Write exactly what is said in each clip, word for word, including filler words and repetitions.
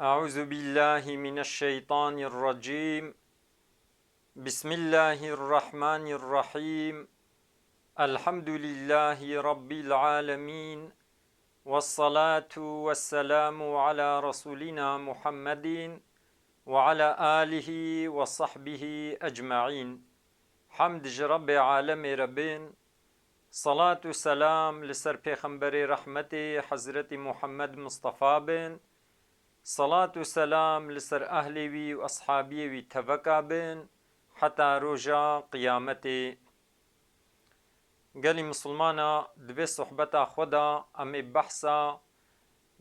أعوذ بالله من الشيطان الرجيم. بسم الله الرحمن الرحيم. الحمد لله رب العالمين. والصلاة والسلام على رسولنا محمد وعلى آله وصحبه أجمعين. Hemd ji Rebbê alemê re bin. Salat û selam li ser Pêxemberê rehmetê Hezretî Muhammed Mistefa bin. Salat û selam li ser ehlê wî û eshabiyê wî teveka bin heta roja qiyametê. Gelî misilmana, di vê sohbeta xwe de em ê behsa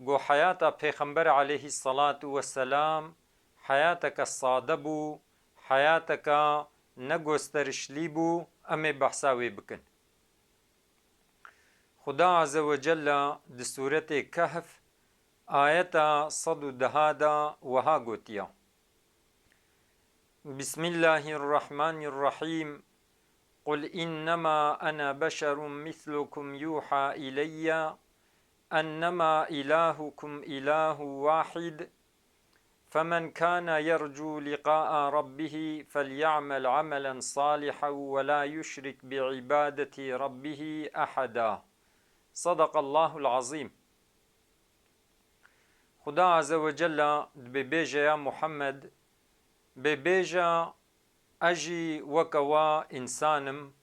ku heyata Pêxember aleyhî selatu weselam heyateke sade bû, heyateke negosterişlî bû, em ê behsa wê bikin. Xuda Azze ve Celle di Sûretê Kehf ayeta sed û deha de wiha gotiye: بسم الله الرحمن الرحيم. قل إنما أنا بشر مثلكم يوحى إلي أنما إلهكم إله واحد فمن كان يرجو لقاء ربه فليعمل عملا صالحا ولا يشرك بعبادة ربه أحدا. صدق الله العظيم. Xuda Azze ve Celle dibê bêje ya Muhammed, bê bêje, ez jî weke we însan im,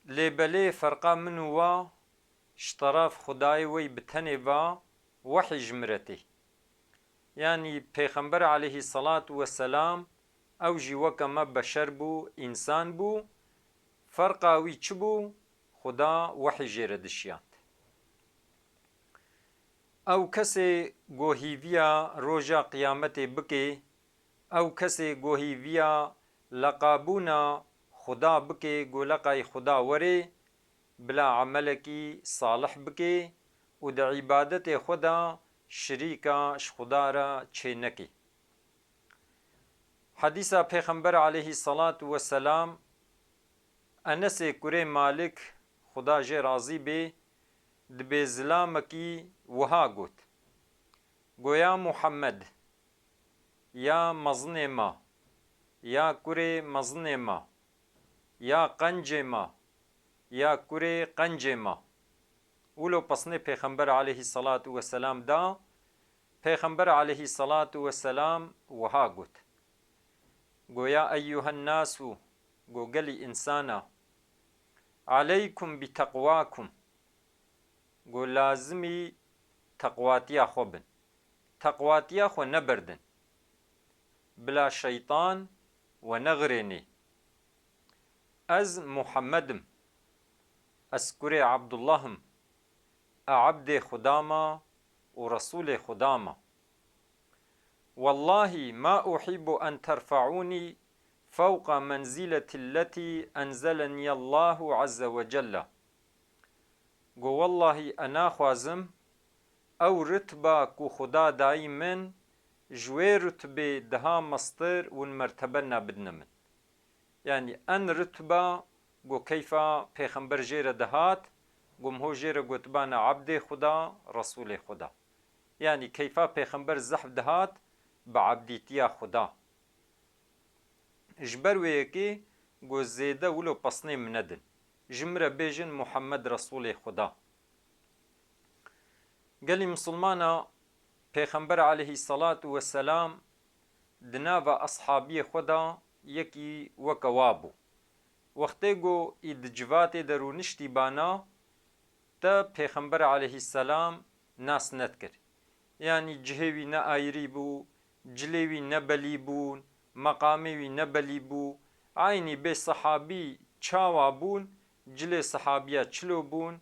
lê belê ferqa min û we ji teref Xudayê we yî bi tenê ve wehî ji min re tê. Yanî Pêxember aleyhî selatu weselam ew jî weke me beşer bû, însan bû. Ferqa wî çi bû? Xuda wehî jê re dişiyand. Ew kesê ku hîviya roja qiyametê bike, ew kesê ku hîviya leqabûna Xuda bike, ku leqayî Xuda were, bila emelekî salih bike û di îbadetê xwe de şirîka ji Xuda re çê neke. Hedîsa Pêxember aleyhî selatu weselam, Enesê kurê Malik, Xuda jê razî bê, dibê zilamekî wiha got: Go ya Muhammed, ya mezinê me, ya kurê mezinê me, ya qencê me, ya kurê qencê me. Wilo pesnê Pêxember aleyhî selatu weselam da, Pêxember aleyhî selatu weselam wiha got: Go ya eyyuhen nasu, go gelî însana, aleykum bi teqwakum, go lazimî teqwatiya xwe bin. Teqwatiya xwe neberdin. Bila şeytan we nexirênê. Ez Muhammed im. Ez kurê Abdullah im. E ebdê Xuda me û Resûlê Xuda me. Wellahî ma uhîbu en terfeûnî fewqa menzîletî letî enzeleniyallahu azze ve celle. Go wellahî e naxwazim ew ritba ku Xuda dayî min, ji wê rutbê daha mestir win mertebe nabidne min. Yanî en ritba go keyfa Pêxember jê re dihat, go min ho jê re gotibana ebdê Xuda, Resûlê Xuda. Yanî keyfa Pêxember zehf dihat bi ebdîtiya Xuda. Ji ber wê yekê go zêde wilo pesnê min nedin. Ji min re bêjin Muhammed Resûlê Xuda. Gelî misilmana, Pêxember aleyhî selatu weselam di nava eshabiyê xwe de yekî weke wa bû. Wextê ku î di civatê de rûniştî bana, te Pêxember aleyhî selam nas nedikir. Yanî cihê wî ne ayirî bû, cilê wî ne belî bûn, meqamê wî ne belî bû. Eynî bê sehabî çawa bûn, cilê sehabiya çilo bûn,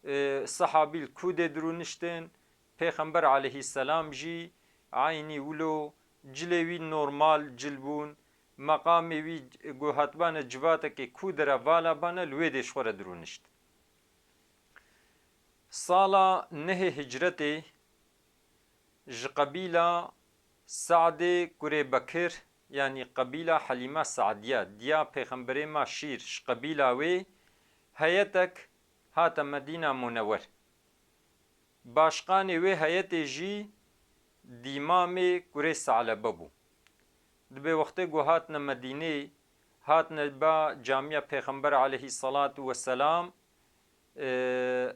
e, sehabî li ku dê dirûniştin, Pêxember aleyhî selam jî eynî wilo cilê wî normal cil bûn, meqamê wî ku hatibane civatekê ku de re vala bane li wê dê ji xwe re dirûnişt. Sala nehê hicretê ji qebîla Se'dê kurê Bekir, yanî qebîla Helîma Se'diye, diya Pêxemberê ma şîr, ji qebîla wê heyetek hate Medîna Munewer. Başqanê wê heyetê jî Dîmamê kurê Se'lebe bû. Dibê wextê ku hatine Medînê, hatine ba camiya Pêxember aleyhî selatu weselam, e,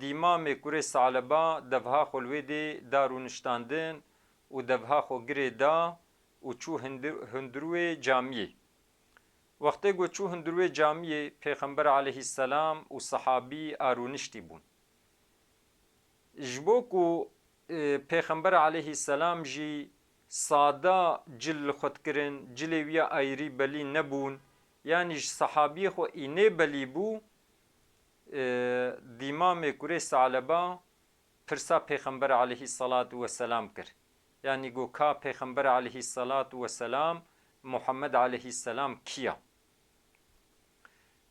dîmamê kurê Se'leba devha xwe li wê dê da rûniştandin û devha xwe girê da û çû hundir-, hundirwê camiyê. Wextê ku çû hundirwê camiyê, Pêxember aleyhî selam û sehabî a rûniştî bûn. Ji bo ku, e, Pêxember aleyhî selam jî sada cil li xwe dikirin, cilê wî ya ayrî belî nebûn, yanî ji sehabiyê xwe înê belî bû, e, dîmamê kurê Se'leba pirsa Pêxember aleyhî selatu weselam kir. Yanî got, ka Pêxember aleyhî selatu weselam, Muhammed aleyhî selam kî ya?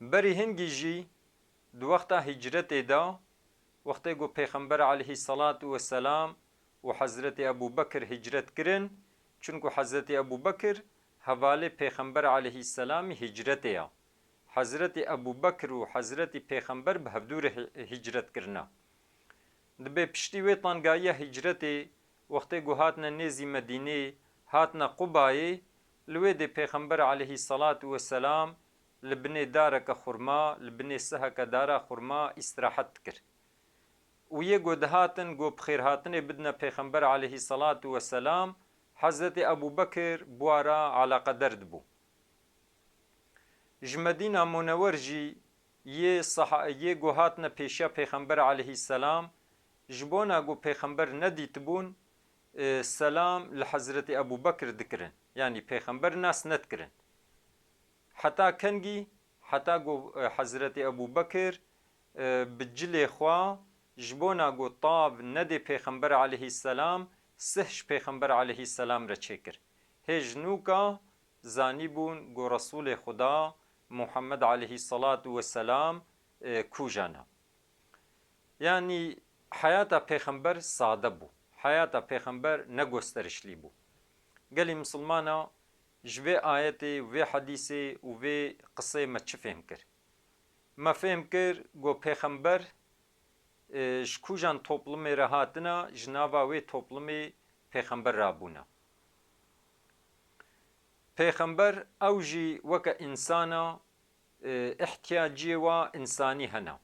Berî hingî jî di wexta hicretê de, wextê ku Pêxember aleyhî selatu weselam û Hezretê Ebû Bekir hicret kirin, çunku Hezretê Ebû Bekir hevalê Pêxember aleyhî selamî hicretê ya. Hezretê Ebû Bekir û Hezretî Pêxember bi hevdû re hi-, hicret kirine. Dibê piştî wê tengayiya hicretê, wextê ku hatine nêzî Medînê, hatine Qubayê, li wê dê Pêxember aleyhî selatu weselam li binê dareke xurma, li binê siheke dara xurma îstirahet dikir. Û yê ku dihatin ku bi xêrhatinê bidine Pêxember aleyhî selatu weselam, Hezretê Ebû Bekir bi wa re eleqeder dibû. Ji Medîna Munewer jî yê seha-, yê ku hatine pêşiya Pêxember aleyhî selam, ji bona ku Pêxember nedîtibûn, e, selam li Hezretê Ebû Bekir dikirin. Yanî Pêxember nas nedikirin. Heta kengî, heta ku, e, Hezretê Ebû Bekir, e, bi cilê xwe ji bona ku tav nedê Pêxember aleyhî selam, sih ji Pêxember aleyhî selam re çêkir. Hê ji nûka zanîbûn ku Resûlê Xuda Muhammed aleyhî selatu weselam, e, kûjan e. Yanî heyata Pêxember sade bû. Heyata Pêxember ne gosterişlî bû. Gelî misilmana ji vê ayetê, vê hedîsê û vê qisê me çi fêm kir? Me fêm kir ku Pêxember, e, ji kûjan toplumê re hatina, ji nava wê toplumê Pêxember rabûna. Pêxember ew jî weke însana, e, îhtiyaciyê wa însanî hene.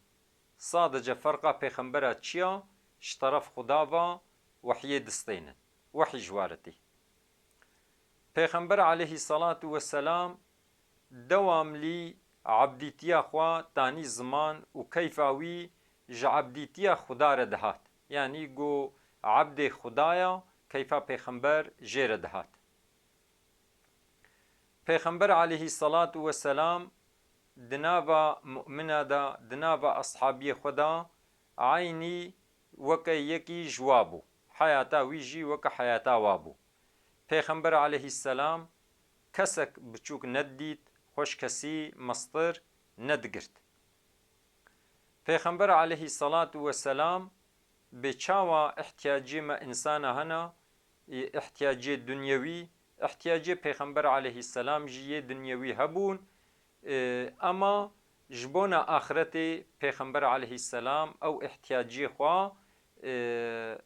Sadece ferqa Pêxembera çi ya? Ji teref Xuda ve wehyê distênin. Wehy ji wa re tê. Pêxember aleyhî selatu weselam dewamlî ebdîtiya xwe tanî ziman û keyfa wî ji ebdîtiya Xuda re dihat. Yanî ku ebdê Xuda ya, keyfa Pêxember jê re dihat. Pêxember aleyhî selatu weselam di nava mumina de, di nava eshabiyê xwe de eynî weke yekî ji wa bû. Heyata wî jî weke heyata wa bû. Pêxember aleyhî selam kesek biçûk nedidît, xweş kesî mestir nedigirt. Pêxember aleyhî selatu weselam bê çawa îhtiyacê me însana hene, î-, îhtiyacê dunyewî, îhtiyacê Pêxember aleyhî selam jî yê dunyewî hebûn, e, ema ji bona axiretê Pêxember aleyhî selam ew îhtiyacê xwe, e,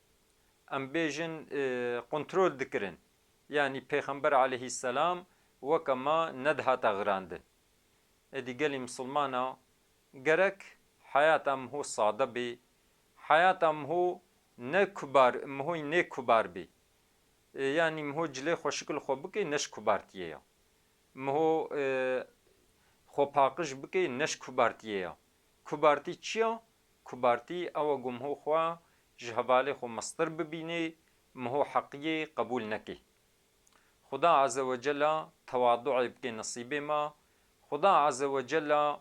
em bêjin, e, kontrol dikirin. Yanî Pêxember aleyhî selam weke me nedihata xirandin. Êdî gelî misilmana gerek heyata miho sade bê, heyata miho ne kubar, mihoyî nê kubar bê. E, yanî miho cilê xwe şikil xwe bikê ne ji kubartiyê ya. Miho, e, xwe paqij bikê ne ji kubartiyê ya. Kubartî çi ya? Kubartî ew e ku miho xwe ji hevalê xwe mestir bibînê, miho heqiyê qebûl nekê. Xuda Azze ve Cella tewadu'ê bike nesîbê me. Xuda Azze ve Cella,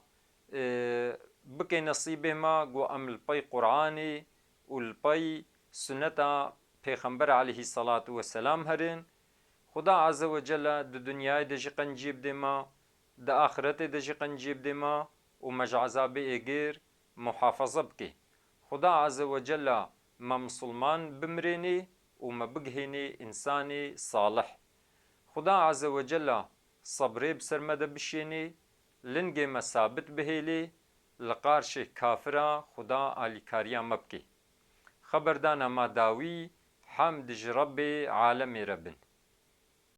e, bike nesîbê me ku em li pey Qur'anê û li pey sunneta Pêxember aleyhî selatu weselam herin. Xuda Azze ve Cella di dinyayê de jî qenciyê bidê me, di axiretê de jî qenciyê bidê me û me ji ezabê êgir muhafaza bike. Xuda Azze ve Cella me misilman bimirênê û me bigihênê însanê salih. Xuda Azze ve Cella sebrê bi ser me de bişênê, lingê me sabit bihêlê, li qarşê kafira Xuda alîkariya me bike. Xeberdana me dawî, Hemd ji Rebbê alemê re bin.